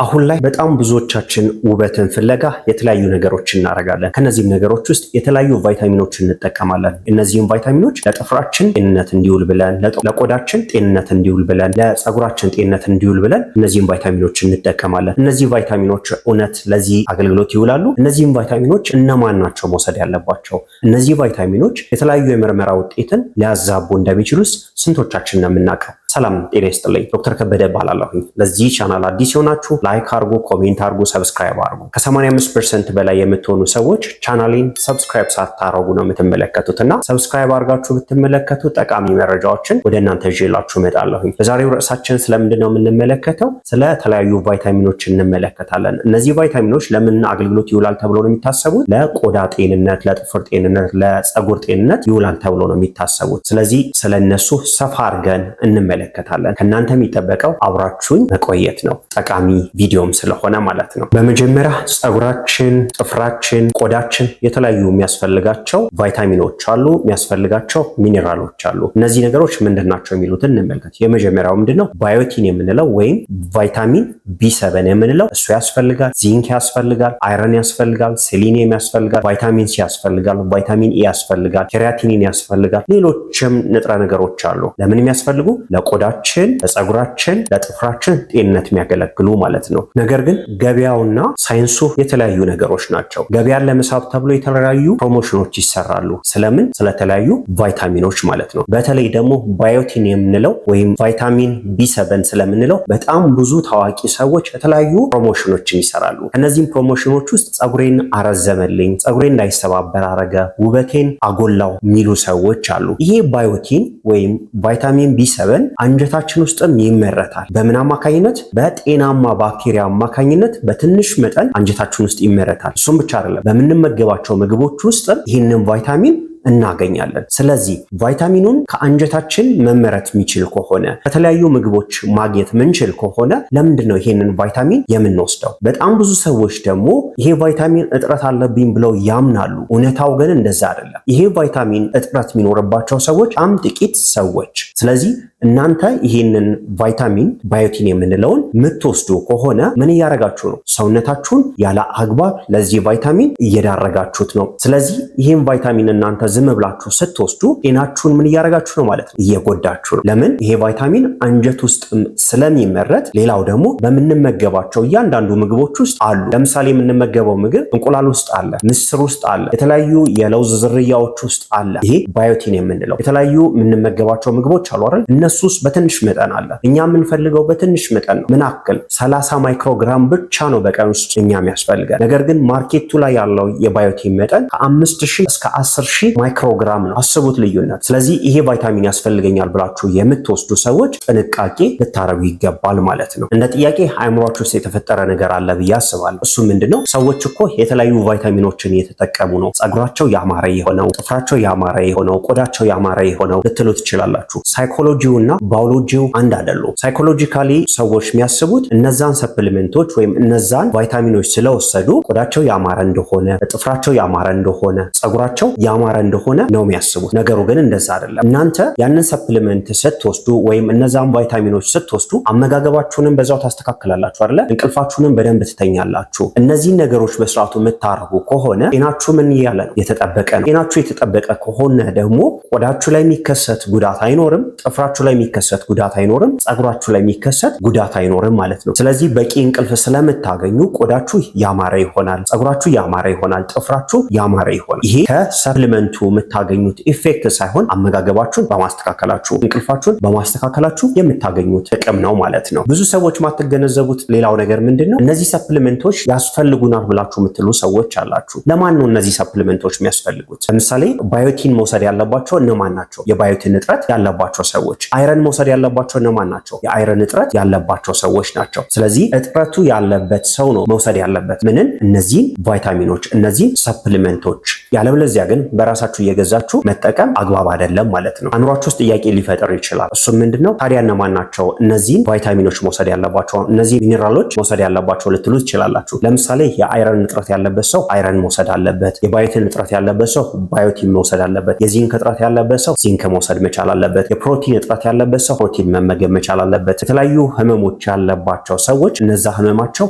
አሁን ላይ በጣም ብዙዎቻችን ውበትን ፍለጋ የተለያዩ ነገሮች እናደርጋለን። ከነዚህም ነገሮች ውስጥ የተለያዩ ቫይታሚኖችን እንጠቀማለን። እነዚህም ቫይታሚኖች ለጥፍራችን ጤንነት እንዲውል ብለን፣ ለቆዳችን ጤንነት እንዲውል ብለን፣ ለፀጉራችን ጤንነት እንዲውል ብለን እነዚህም ቫይታሚኖች እንጠቀማለን። እነዚህ ቫይታሚኖች እውነት ለዚህ አገልግሎት ይውላሉ? እነዚህም ቫይታሚኖች እነማን ናቸው መውሰድ ያለባቸው? እነዚህ ቫይታሚኖች የተለያዩ የምርመራ ውጤትን ሊያዛቡ እንደሚችሉስ ስንቶቻችን ነው የምናውቀው? ሰላም ጤና ይስጥልኝ። ዶክተር ከበደ እባላለሁኝ። ለዚህ ቻናል አዲስ የሆናችሁ like አድርጉ፣ comment አድርጉ፣ subscribe አድርጉ። ከ85% በላይ የምትሆኑ ሰዎች ቻናሌን subscribe ሳታረጉ ነው የምትመለከቱት እና subscribe አድርጋችሁ ብትመለከቱ ጠቃሚ መረጃዎችን ወደ እናንተ ይዤላችሁ እመጣለሁኝ። በዛሬው ርዕሳችን ስለምንድን ነው የምንመለከተው? ስለተለያዩ ቫይታሚኖች እንመለከታለን። እነዚህ ቫይታሚኖች ለምን አገልግሎት ይውላል ተብሎ ነው የሚታሰቡት? ለቆዳ ጤንነት፣ ለጥፍር ጤንነት፣ ለፀጉር ጤንነት ይውላል ተብሎ ነው የሚታሰቡት። ስለዚህ ስለነሱ ሰፋ አድርገን እንመለከታለን። ከእናንተ የሚጠበቀው አብራችሁኝ መቆየት ነው፣ ጠቃሚ ቪዲዮም ስለሆነ ማለት ነው። በመጀመሪያ ፀጉራችን፣ ጥፍራችን፣ ቆዳችን የተለያዩ የሚያስፈልጋቸው ቫይታሚኖች አሉ፣ የሚያስፈልጋቸው ሚኔራሎች አሉ። እነዚህ ነገሮች ምንድን ናቸው የሚሉትን እንመልከት። የመጀመሪያው ምንድን ነው? Biotin የምንለው ወይም ቫይታሚን B7 የምንለው እሱ ያስፈልጋል። ዚንክ ያስፈልጋል፣ iron ያስፈልጋል፣ ሴሊኒየም ያስፈልጋል፣ ቫይታሚን C ያስፈልጋል፣ ቫይታሚን E ያስፈልጋል፣ creatinine ያስፈልጋል። ሌሎችም ንጥረ ነገሮች አሉ። ለምን የሚያስፈልጉ? ለቆዳችን፣ ለፀጉራችን፣ ለጥፍራችን ጤንነት የሚያገለግሉ ማለት ነው። ነገር ግን ገበያውና ሳይንሱ የተለያዩ ነገሮች ናቸው። ገበያን ለመሳብ ተብሎ የተለያዩ promotion ኖች ይሰራሉ። ስለምን? ስለተለያዩ ቫይታሚኖች ማለት ነው። በተለይ ደግሞ biotin የምንለው ወይም ቫይታሚን B7 ስለምንለው በጣም ብዙ ታዋቂ ሰዎች የተለያዩ promotion ኖችን ይሰራሉ። ከነዚህም promotion ኖች ውስጥ ፀጉሬን አረዘመልኝ፣ ፀጉሬን እንዳይሰባበር አረገ፣ ውበቴን አጎላው የሚሉ ሰዎች አሉ። ይሄ biotin ወይም ቫይታሚን B7 አንጀታችን ውስጥም ይመረታል። በምን አማካኝነት? በጤናማ ባክቴሪያ አማካኝነት በትንሽ መጠን አንጀታችን ውስጥ ይመረታል። እሱም ብቻ አይደለም፣ በምንመገባቸው ምግቦች ውስጥም ይህንን ቫይታሚን እናገኛለን። ስለዚህ ቫይታሚኑን ከአንጀታችን መመረት የሚችል ከሆነ፣ ከተለያዩ ምግቦች ማግኘት ምንችል ከሆነ ለምንድን ነው ይሄንን ቫይታሚን የምንወስደው? በጣም ብዙ ሰዎች ደግሞ ይሄ ቫይታሚን እጥረት አለብኝ ብለው ያምናሉ። እውነታው ግን እንደዛ አይደለም። ይሄ ቫይታሚን እጥረት የሚኖርባቸው ሰዎች በጣም ጥቂት ሰዎች። ስለዚህ እናንተ ይሄንን ቫይታሚን biotin የምንለውን የምትወስዱ ከሆነ ምን እያደረጋችሁ ነው? ሰውነታችሁን ያለ አግባብ ለዚህ ቫይታሚን እየዳረጋችሁት ነው። ስለዚህ ይህን ቫይታሚን እናንተ ዝም ብላችሁ ስትወስዱ ጤናችሁን ምን እያደረጋችሁ ነው ማለት ነው? እየጎዳችሁ ነው። ለምን? ይሄ ቫይታሚን አንጀት ውስጥ ስለሚመረት፣ ሌላው ደግሞ በምንመገባቸው እያንዳንዱ ምግቦች ውስጥ አሉ። ለምሳሌ የምንመገበው ምግብ እንቁላል ውስጥ አለ፣ ምስር ውስጥ አለ፣ የተለያዩ የለውዝ ዝርያዎች ውስጥ አለ። ይሄ biotin የምንለው የተለያዩ የምንመገባቸው ምግቦች አሉ አይደል? እነሱ ውስጥ በትንሽ መጠን አለ። እኛ የምንፈልገው በትንሽ መጠን ነው። ምን ያክል? 30 ማይክሮግራም ብቻ ነው በቀን ውስጥ እኛ የሚያስፈልገን። ነገር ግን market ኡ ላይ ያለው የ biotin መጠን ከ5000 እስከ 10,000 ማይክሮግራም ነው። አስቡት ልዩነት። ስለዚህ ይሄ ቫይታሚን ያስፈልገኛል ብላችሁ የምትወስዱ ሰዎች ጥንቃቄ ልታረጉ ይገባል ማለት ነው። እንደ ጥያቄ አእምሯችሁ ውስጥ የተፈጠረ ነገር አለ ብዬ አስባለሁ። እሱ ምንድነው? ሰዎች እኮ የተለያዩ ቫይታሚኖችን እየተጠቀሙ ነው፣ ፀጉራቸው ያማረ የሆነው፣ ጥፍራቸው ያማረ የሆነው፣ ቆዳቸው ያማረ የሆነው ልትሉ ትችላላችሁ። ሳይኮሎጂውና ባዮሎጂው አንድ አይደሉም። Psychologically ሰዎች የሚያስቡት እነዛን supplement ኦች ወይም እነዛን ቫይታሚኖች ስለወሰዱ ቆዳቸው ያማረ እንደሆነ፣ ጥፍራቸው ያማረ እንደሆነ፣ ፀጉራቸው ያማረ እንደሆነ ነው የሚያስቡት። ነገሩ ግን እንደዛ አይደለም። እናንተ ያንን supplement ስትወስዱ ወይም እነዛን ቫይታሚኖች ስትወስዱ አመጋገባችሁንም በዛው ታስተካክላላችሁ አይደለ? እንቅልፋችሁንም በደንብ ትተኛላችሁ። እነዚህን ነገሮች በስርዓቱ የምታረጉ ከሆነ ጤናችሁ ምን እያለ ነው? የተጠበቀ ነው። ጤናችሁ የተጠበቀ ከሆነ ደግሞ ቆዳችሁ ላይ የሚከሰት ጉዳት አይኖርም፣ ጥፍራችሁ ላይ የሚከሰት ጉዳት አይኖርም፣ ፀጉራችሁ ላይ የሚከሰት ጉዳት አይኖርም ማለት ነው። ስለዚህ በቂ እንቅልፍ ስለምታገኙ ቆዳችሁ ያማረ ይሆናል፣ ፀጉራችሁ ያማረ ይሆናል፣ ጥፍራችሁ ያማረ ይሆናል። ይሄ ከ supplement ኡ የምታገኙት effect ሳይሆን አመጋገባችሁን በማስተካከላችሁ፣ እንቅልፋችሁን በማስተካከላችሁ የምታገኙት ጥቅም ነው ማለት ነው። ብዙ ሰዎች ማትገነዘቡት ሌላው ነገር ምንድን ነው? እነዚህ supplement ኦች ያስፈልጉናል ብላችሁ የምትሉ ሰዎች አላችሁ። ለማን ነው እነዚህ supplement ኦች የሚያስፈልጉት? ለምሳሌ biotin መውሰድ ያለባቸው እነማን ናቸው? የ biotin እጥረት ያለባቸው ሰዎች። Iron መውሰድ ያለባቸው እነማን ናቸው? የ iron እጥረት ያለባቸው ሰዎች ናቸው። ስለዚህ እጥረቱ ያለበት ሰው ነው መውሰድ ያለበት ምንን? እነዚህን ቫይታሚኖች፣ እነዚህን supplement ኦች። ያለበለዚያ ግን በራሳችሁ በኪሳችሁ እየገዛችሁ መጠቀም አግባብ አይደለም ማለት ነው። አእምሯችሁ ውስጥ ጥያቄ ሊፈጥር ይችላል። እሱም ምንድነው ታዲያ እነማን ናቸው እነዚህን ቫይታሚኖች መውሰድ ያለባቸው፣ እነዚህ ሚኔራሎች መውሰድ ያለባቸው ልትሉ ትችላላችሁ። ለምሳሌ የ iron እጥረት ያለበት ሰው iron መውሰድ አለበት። የ biotin እጥረት ያለበት ሰው biotin መውሰድ አለበት። የዚንክ እጥረት ያለበት ሰው ዚንክ መውሰድ መቻል አለበት። የፕሮቲን እጥረት ያለበት ሰው ፕሮቲን መመገብ መቻል አለበት። የተለያዩ ህመሞች ያለባቸው ሰዎች እነዛ ህመማቸው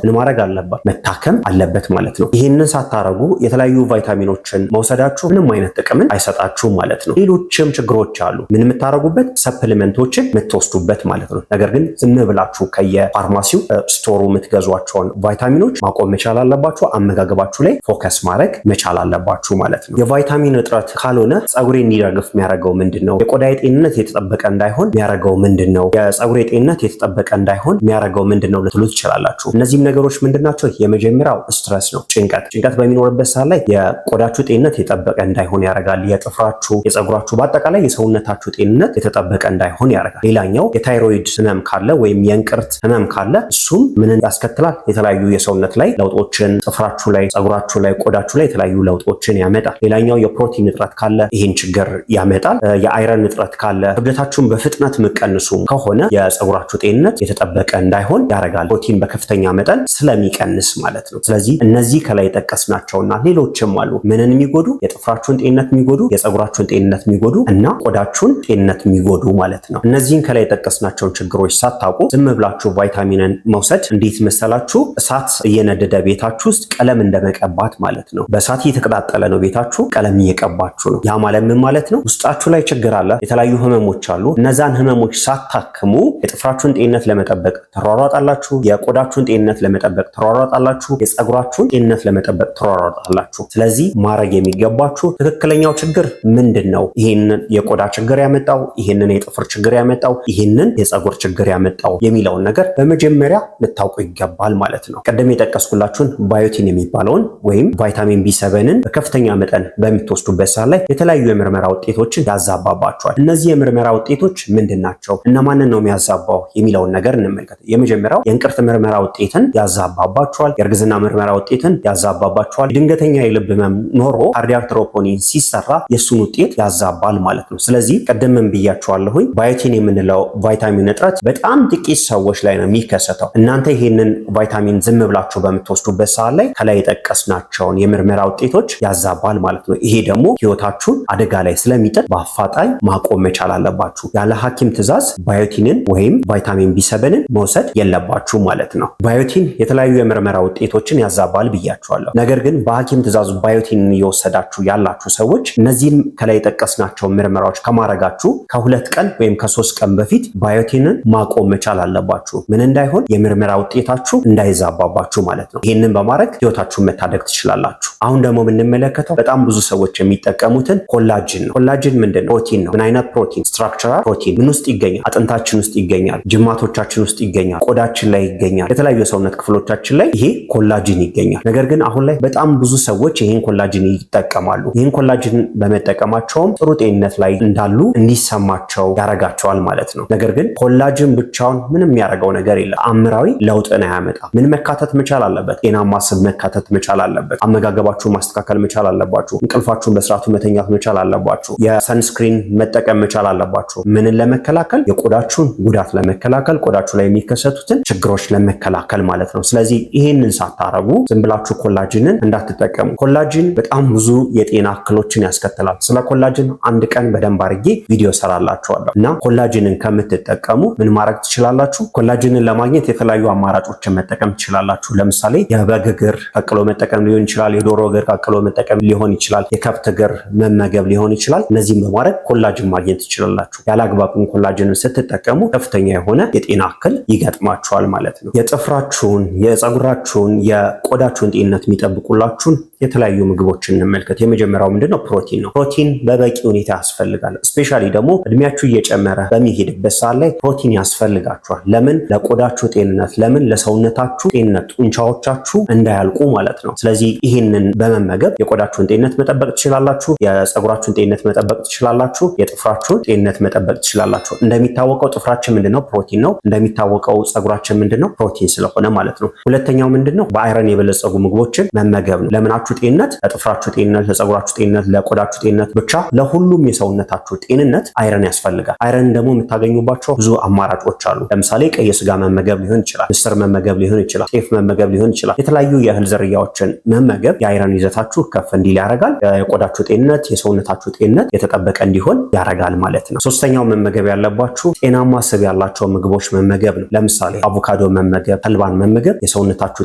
ምን ማድረግ አለባት? መታከም አለበት ማለት ነው። ይህንን ሳታረጉ የተለያዩ ቫይታሚኖችን መውሰዳችሁ ምንም አይነት ጥቅምን አይሰጣችሁም ማለት ነው። ሌሎችም ችግሮች አሉ። ምን የምታረጉበት supplement ኦችን የምትወስዱበት ማለት ነው። ነገር ግን ዝም ብላችሁ ከየፋርማሲው store ኡ የምትገዟቸውን ቫይታሚኖች ማቆም መቻል አለባችሁ። አመጋገባችሁ ላይ focus ማድረግ መቻል አለባችሁ ማለት ነው። የቫይታሚን እጥረት ካልሆነ ፀጉሬ እንዲረግፍ የሚያደርገው ምንድን ነው? የቆዳ ጤንነት የተጠበቀ እንዳይሆን የሚያደርገው ምንድን ነው? የፀጉሬ ጤንነት የተጠበቀ እንዳይሆን የሚያደርገው ምንድን ነው ልትሉ ትችላላችሁ። እነዚህም ነገሮች ምንድን ናቸው? የመጀመሪያው stress ነው፣ ጭንቀት። ጭንቀት በሚኖርበት ሰዓት ላይ የቆዳችሁ ጤንነት የተጠበቀ እንዳይሆን ያደርጋል። የጥፍራችሁ፣ የፀጉራችሁ፣ በአጠቃላይ የሰውነታችሁ ጤንነት የተጠበቀ እንዳይሆን ያደርጋል። ሌላኛው የታይሮይድ ህመም ካለ ወይም የእንቅርት ህመም ካለ እሱም ምንን ያስከትላል? የተለያዩ የሰውነት ላይ ለውጦችን ጥፍራችሁ ላይ፣ ፀጉራችሁ ላይ፣ ቆዳችሁ ላይ የተለያዩ ለውጦችን ያመጣል። ሌላኛው የፕሮቲን እጥረት ካለ ይህን ችግር ያመጣል። የ iron እጥረት ካለ፣ ክብደታችሁን በፍጥነት የምትቀንሱ ከሆነ የፀጉራችሁ ጤንነት የተጠበቀ እንዳይሆን ያደርጋል። ፕሮቲን በከፍተኛ መጠን ስለሚቀንስ ማለት ነው። ስለዚህ እነዚህ ከላይ የጠቀስናቸውና ሌሎችም አሉ ምንን የሚጎዱ የጥፍራችሁን ጤንነት የሚጎዱ፣ የፀጉራችሁን ጤንነት የሚጎዱ እና ቆዳችሁን ጤንነት የሚጎዱ ማለት ነው። እነዚህን ከላይ የጠቀስናቸውን ችግሮች ሳታውቁ ዝም ብላችሁ ቫይታሚንን መውሰድ እንዴት መሰላችሁ? እሳት እየነደደ ቤታችሁ ውስጥ ቀለም እንደመቀባት ማለት ነው። በእሳት እየተቀጣጠለ ነው ቤታችሁ፣ ቀለም እየቀባችሁ ነው። ያ ማለት ምን ማለት ነው? ውስጣችሁ ላይ ችግር አለ፣ የተለያዩ ህመሞች አሉ። እነዛን ህመሞች ሳታክሙ የጥፍራችሁን ጤንነት ለመጠበቅ ትሯሯጣላችሁ፣ የቆዳችሁን ጤንነት ለመጠበቅ ትሯሯጣላችሁ፣ የፀጉራችሁን ጤንነት ለመጠበቅ ትሯሯጣላችሁ። ስለዚህ ማድረግ የሚገባችሁ ትክክለኛው ችግር ምንድን ነው? ይህንን የቆዳ ችግር ያመጣው፣ ይህንን የጥፍር ችግር ያመጣው፣ ይህንን የፀጉር ችግር ያመጣው የሚለውን ነገር በመጀመሪያ ልታውቁ ይገባል ማለት ነው። ቀደም የጠቀስኩላችሁን biotin የሚባለውን ወይም ቫይታሚን B7 ን በከፍተኛ መጠን በምትወስዱበት ሰዓት ላይ የተለያዩ የምርመራ ውጤቶችን ያዛባባቸዋል። እነዚህ የምርመራ ውጤቶች ምንድን ናቸው? እነማንን ነው የሚያዛባው የሚለውን ነገር እንመልከት። የመጀመሪያው የእንቅርት ምርመራ ውጤትን ያዛባባቸዋል። የእርግዝና ምርመራ ውጤትን ያዛባባቸዋል። ድንገተኛ የልብ ህመም ኖሮ cardiac troponin ሲሰራ የእሱን ውጤት ያዛባል ማለት ነው። ስለዚህ ቀደምም ብያቸዋለሁኝ biotin የምንለው ቫይታሚን እጥረት በጣም ጥቂት ሰዎች ላይ ነው የሚከሰተው። እናንተ ይሄንን ቫይታሚን ዝም ብላችሁ በምትወስዱበት ሰዓት ላይ ከላይ የጠቀስናቸውን የምርመራ ውጤቶች ያዛባል ማለት ነው። ይሄ ደግሞ ህይወታችሁን አደጋ ላይ ስለሚጥል በአፋጣኝ ማቆም መቻል አለባችሁ። ያለ ሐኪም ትዕዛዝ biotin ን ወይም ቫይታሚን B7 ን መውሰድ የለባችሁ ማለት ነው። biotin የተለያዩ የምርመራ ውጤቶችን ያዛባል ብያችኋለሁ። ነገር ግን በሐኪም ትዕዛዝ biotin ን እየወሰዳችሁ ያላችሁ ሰዎች እነዚህን ከላይ የጠቀስናቸውን ምርመራዎች ከማድረጋችሁ ከ2 ቀን ወይም ከ3 ቀን በፊት biotin ን ማቆም መቻል አለባችሁ። ምን እንዳይሆን የምርመራ ውጤታችሁ እንዳይዛባባችሁ ማለት ነው። ይህንን በማድረግ ህይወታችሁን መታደግ ትችላላችሁ። አሁን ደግሞ የምንመለከተው በጣም ብዙ ሰዎች የሚጠቀሙትን collagen ነው። collagen ምንድን ነው? ፕሮቲን ነው። ምን አይነት ፕሮቲን? structural protein። ምን ውስጥ ይገኛል? አጥንታችን ውስጥ ይገኛል። ጅማቶቻችን ውስጥ ይገኛል። ቆዳችን ላይ ይገኛል። የተለያዩ የሰውነት ክፍሎቻችን ላይ ይሄ collagen ይገኛል። ነገር ግን አሁን ላይ በጣም ብዙ ሰዎች ይህን collagen ይጠቀማሉ። ይህን collagen በመጠቀማቸውም ጥሩ ጤንነት ላይ እንዳሉ እንዲሰማቸው ያረጋቸዋል ማለት ነው። ነገር ግን collagen ብቻውን ምንም የሚያደርገው ነገር የለም። ተአምራዊ ለውጥን አያመጣም። ምን መካተት መቻል አለበት? ጤናማ ስብ መካተት መቻል አለበት። አመጋገባችሁን ማስተካከል መቻል አለባችሁ። እንቅልፋችሁን በስርዓቱ መተኛት መቻል አለባችሁ። የ sunscreen መጠቀም መቻል አለባችሁ። ምንን ለመከላከል? የቆዳችሁን ጉዳት ለመከላከል፣ ቆዳችሁ ላይ የሚከሰቱትን ችግሮች ለመከላከል ማለት ነው። ስለዚህ ይሄንን ሳታረጉ ዝም ብላችሁ collagen ን እንዳትጠቀሙ። collagen በጣም ብዙ የጤና እክሎችን ያስከትላል። ስለ collagen አንድ ቀን በደንብ አድርጌ ቪዲዮ ሰራላችኋለሁ እና collagen ን ከምትጠቀሙ ምን ማድረግ ትችላላችሁ? collagen ን ለማግኘት የተለያዩ አማራጮችን መጠቀም ትችላላችሁ። ለምሳሌ የበግ እግር ቀቅሎ መጠቀም ሊሆን ይችላል። የዶሮ እግር ቀቅሎ መጠቀም ሊሆን ይችላል። የከብት እግር መመገብ ሊሆን ይችላል። እነዚህም በማድረግ collagen ማግኘት ትችላላችሁ። ያለ አግባብ collagen ን ስትጠቀሙ ከፍተኛ የሆነ የጤና እክል ይገጥማችኋል ማለት ነው። የጥፍራችሁን፣ የፀጉራችሁን፣ የቆዳችሁን ጤንነት የሚጠብቁላችሁን የተለያዩ ምግቦችን እንመልከት። የመጀመሪያው ምንድነው? ፕሮቲን ነው። ፕሮቲን በበቂ ሁኔታ ያስፈልጋል። especially ደግሞ እድሜያችሁ እየጨመረ በሚሄድበት ሰዓት ላይ ፕሮቲን ያስፈልጋችኋል። ለምን? ለቆዳችሁ ጤንነት፣ ለምን? ለሰውነታችሁ ጤንነት፣ ጡንቻዎቻችሁ እንዳያልቁ ማለት ነው። ስለዚህ ይህንን በመመገብ የቆዳችሁን ጤንነት መጠበቅ ትችላላችሁ። የፀጉራችሁን ጤንነት መጠበቅ ትችላላችሁ። የጥፍራችሁን ጤንነት መጠበቅ ትችላላችሁ። እንደሚታወቀው ጥፍራችን ምንድነው? ፕሮቲን ነው። እንደሚታወቀው ፀጉራችን ምንድነው? ፕሮቲን ስለሆነ ማለት ነው። ሁለተኛው ምንድነው? በ iron የበለጸጉ ምግቦችን መመገብ ነው። ለምናችሁ? ለምናችሁ ጤንነት፣ ለጥፍራችሁ ጤንነት፣ ለፀጉራችሁ ጤንነት፣ ለቆዳችሁ ጤንነት፣ ብቻ ለሁሉም የሰውነታችሁ ጤንነት iron ያስፈልጋል። Iron ደግሞ የምታገኙባቸው ብዙ አማራጮች አሉ። ለምሳሌ ቀይ ስጋ መመገብ ሊሆን ይችላል፣ ምስር መመገብ ሊሆን ይችላል፣ ጤፍ መመገብ ሊሆን ይችላል። የተለያዩ የእህል ዝርያዎችን መመገብ የ iron ይዘታችሁ ከፍ እንዲል ያደርጋል። የቆዳችሁ ጤንነት፣ የሰውነታችሁ ጤንነት የተጠበቀ እንዲሆን ያደርጋል ማለት ነው። ሶስተኛው መመገብ ያለባችሁ ጤናማ ስብ ያላቸው ምግቦች መመገብ ነው። ለምሳሌ አቮካዶ መመገብ፣ ተልባን መመገብ የሰውነታችሁ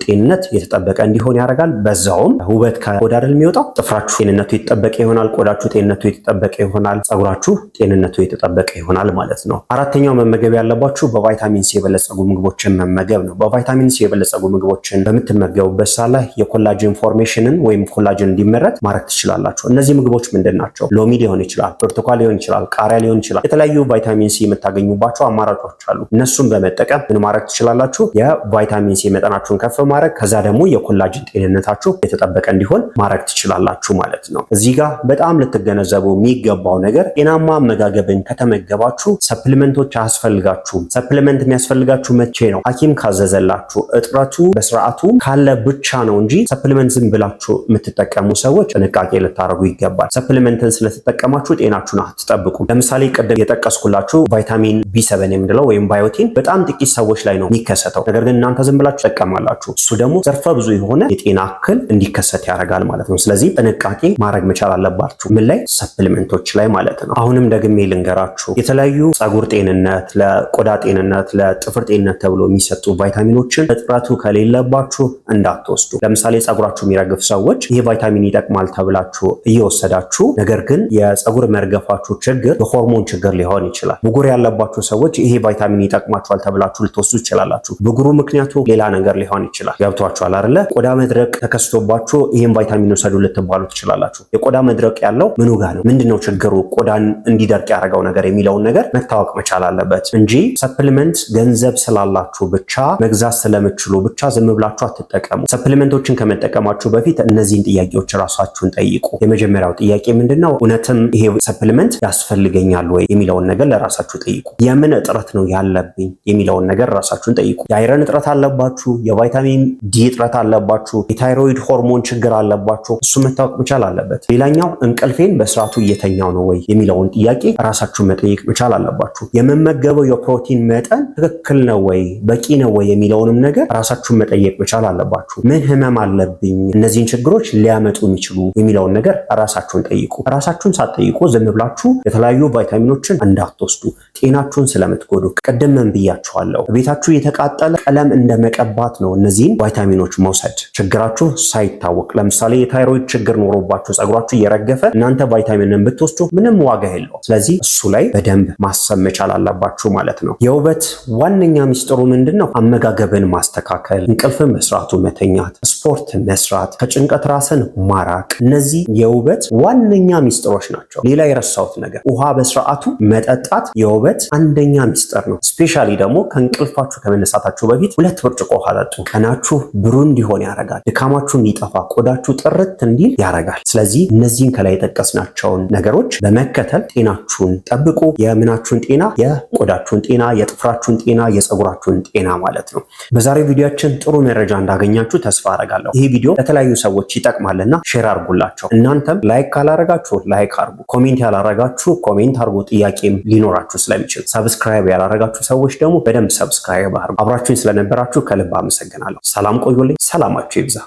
ጤንነት የተጠበቀ እንዲሆን ያደርጋል። በዛውም ውበት ከቆዳ አይደል የሚወጣው? ጥፍራችሁ ጤንነቱ የተጠበቀ ይሆናል። ቆዳችሁ ጤንነቱ የተጠበቀ ይሆናል። ፀጉራችሁ ጤንነቱ የተጠበቀ ይሆናል ማለት ነው። አራተኛው መመገብ ያለባችሁ በቫይታሚን ሲ የበለጸጉ ምግቦችን መመገብ ነው። በቫይታሚን ሲ የበለጸጉ ምግቦችን በምትመገቡበት ሰዓት ላይ የ collagen formation ን ወይም collagen እንዲመረት ማድረግ ትችላላችሁ። እነዚህ ምግቦች ምንድን ናቸው? ሎሚ ሊሆን ይችላል፣ ብርቱካን ሊሆን ይችላል፣ ቃሪያ ሊሆን ይችላል። የተለያዩ ቫይታሚን ሲ የምታገኙባቸው አማራጮች አሉ። እነሱን በመጠቀም ምን ማድረግ ትችላላችሁ? የቫይታሚን ሲ መጠናችሁን ከፍ ማድረግ፣ ከዛ ደግሞ የ collagen ጤንነታችሁ የተጠበቀ እንዲሆን ማድረግ ትችላላችሁ ማለት ነው። እዚህ ጋር በጣም ልትገነዘቡ የሚገባው ነገር ጤናማ አመጋገብን ከተመገባችሁ supplement ኦች አያስፈልጋችሁም። Supplement የሚያስፈልጋችሁ መቼ ነው? ሐኪም ካዘዘላችሁ እጥረቱ በስርዓቱ ካለ ብቻ ነው እንጂ supplement ዝም ብላችሁ የምትጠቀሙ ሰዎች ጥንቃቄ ልታደርጉ ይገባል። Supplement ን ስለተጠቀማችሁ ጤናችሁን አትጠብቁም። ለምሳሌ ቅድም የጠቀስኩላችሁ ቫይታሚን B7 የምንለው ወይም biotin በጣም ጥቂት ሰዎች ላይ ነው የሚከሰተው። ነገር ግን እናንተ ዝም ብላችሁ ትጠቀማላችሁ። እሱ ደግሞ ዘርፈ ብዙ የሆነ የጤና እክል እንዲከሰት ያደርጋል ማለት ነው። ስለዚህ ጥንቃቄ ማድረግ መቻል አለባችሁ። ምን ላይ? Supplement ኦች ላይ ማለት ነው። አሁንም ደግሜ ልንገራችሁ፣ የተለያዩ ፀጉር ጤንነት፣ ለቆዳ ጤንነት፣ ለጥፍር ጤንነት ተብሎ የሚሰጡ ቫይታሚኖችን እጥረቱ ከሌለባችሁ እንዳትወስዱ። ለምሳሌ ፀጉራችሁ የሚረግፍ ሰዎች ይሄ ቫይታሚን ይጠቅማል ተብላችሁ እየወሰዳችሁ ነገር ግን የፀጉር መርገፋችሁ ችግር የሆርሞን ችግር ሊሆን ይችላል። ብጉር ያለባችሁ ሰዎች ይሄ ቫይታሚን ይጠቅማችኋል ተብላችሁ ልትወስዱ ይችላላችሁ። ብጉሩ ምክንያቱ ሌላ ነገር ሊሆን ይችላል። ገብቷችኋል አይደለ? ቆዳ መድረቅ ተከስቶባችሁ ይሄን ቫይታሚን ውሰዱ ልትባሉ ትችላላችሁ። የቆዳ መድረቅ ያለው ምኑ ጋር ነው? ምንድነው ችግሩ? ቆዳን እንዲደርቅ ያደረገው ነገር የሚለውን ነገር መታወቅ መቻል አለበት እንጂ supplement ገንዘብ ስላላችሁ ብቻ፣ መግዛት ስለምትችሉ ብቻ ዝም ብላችሁ አትጠቀሙ። Supplement ኦችን ከመጠቀማችሁ በፊት እነዚህን ጥያቄዎች ራሳችሁን ጠይቁ። የመጀመሪያው ጥያቄ ምንድነው? እውነትም ይሄ supplement ያስፈልገኛል ወይ የሚለውን ነገር ለራሳችሁ ጠይቁ። የምን እጥረት ነው ያለብኝ የሚለውን ነገር ራሳችሁን ጠይቁ። የ iron እጥረት አለባችሁ? የቫይታሚን ዲ እጥረት አለባችሁ? የታይሮይድ ሆርሞን ችግር አለባችሁ? እሱ መታወቅ መቻል አለበት። ሌላኛው እንቅልፌን በስርዓቱ እየተኛሁ ነው ወይ የሚለውን ጥያቄ ራሳችሁን መጠየቅ መቻል አለባችሁ። የምመገበው የፕሮቲን መጠን ትክክል ነው ወይ፣ በቂ ነው ወይ የሚለውንም ነገር ራሳችሁን መጠየቅ መቻል አለባችሁ። ምን ህመም አለብኝ፣ እነዚህን ችግሮች ሊያመጡ የሚችሉ የሚለውን ነገር ራሳችሁን ጠይቁ። ራሳችሁን ሳትጠይቁ ዝም ብላችሁ የተለያዩ ቫይታሚኖችን እንዳትወስዱ፣ ጤናችሁን ስለምትጎዱ። ቅድም ምን ብያችኋለሁ? ቤታችሁ የተቃጠለ ቀለም እንደመቀባት ነው እነዚህን ቫይታሚኖች መውሰድ ችግራችሁ ሳይታወቅ። ለምሳሌ የታይሮይድ ችግር ኖሮባችሁ ጸጉራችሁ እየረገፈ እናንተ ቫይታሚንን ብትወስዱ ምንም ዋጋ የለውም። ስለዚህ እሱ ላይ በደንብ ማሰብ መቻል አለባችሁ ማለት ነው። የውበት ዋነኛ ሚስጥሩ ምንድን ነው? አመጋገብን ማስተካከል፣ እንቅልፍን በስርዓቱ መተኛት፣ ስፖርት መስራት፣ ከጭንቀት ራስን ማራቅ፣ እነዚህ የውበት ዋነኛ ሚስጥሮች ናቸው። ሌላ የረሳሁት ነገር ውሃ በስርዓቱ መጠጣት የውበት አንደኛ ሚስጥር ነው። Specially ደግሞ ከእንቅልፋችሁ ከመነሳታችሁ በፊት 2 ብርጭቆ ውሃ ጠጡ። ቀናችሁ ብሩህ እንዲሆን ያደርጋል። ድካማችሁ እንዲጠፋ፣ ቆዳችሁ ጥርት እንዲል ያደርጋል። ስለዚህ እነዚህን ከላይ የጠቀስናቸውን ነገሮች በመከተል ጤናችሁን ጠብቁ። የምናችሁን ጤና፣ የቆዳችሁን ጤና፣ የጥፍራችሁን ጤና፣ የፀጉራችሁን ጤና ማለት ነው። በዛሬው ቪዲዮአችን ጥሩ መረጃ እንዳገኛችሁ ተስፋ አረጋለሁ። ይህ ቪዲዮ ለተለያዩ ሰዎች ይጠቅማልና share አድርጉላቸው። እናንተም like ካላረጋችሁ like አድርጉ፣ comment ያላረጋችሁ comment አድርጉ፣ ጥያቄም ሊኖራችሁ ስለሚችል። Subscribe ያላረጋችሁ ሰዎች ደግሞ በደንብ subscribe አድርጉ። አብራችሁኝ ስለነበራችሁ ከልብ አመሰግናለሁ። ሰላም ቆዩልኝ። ሰላማችሁ ይብዛ።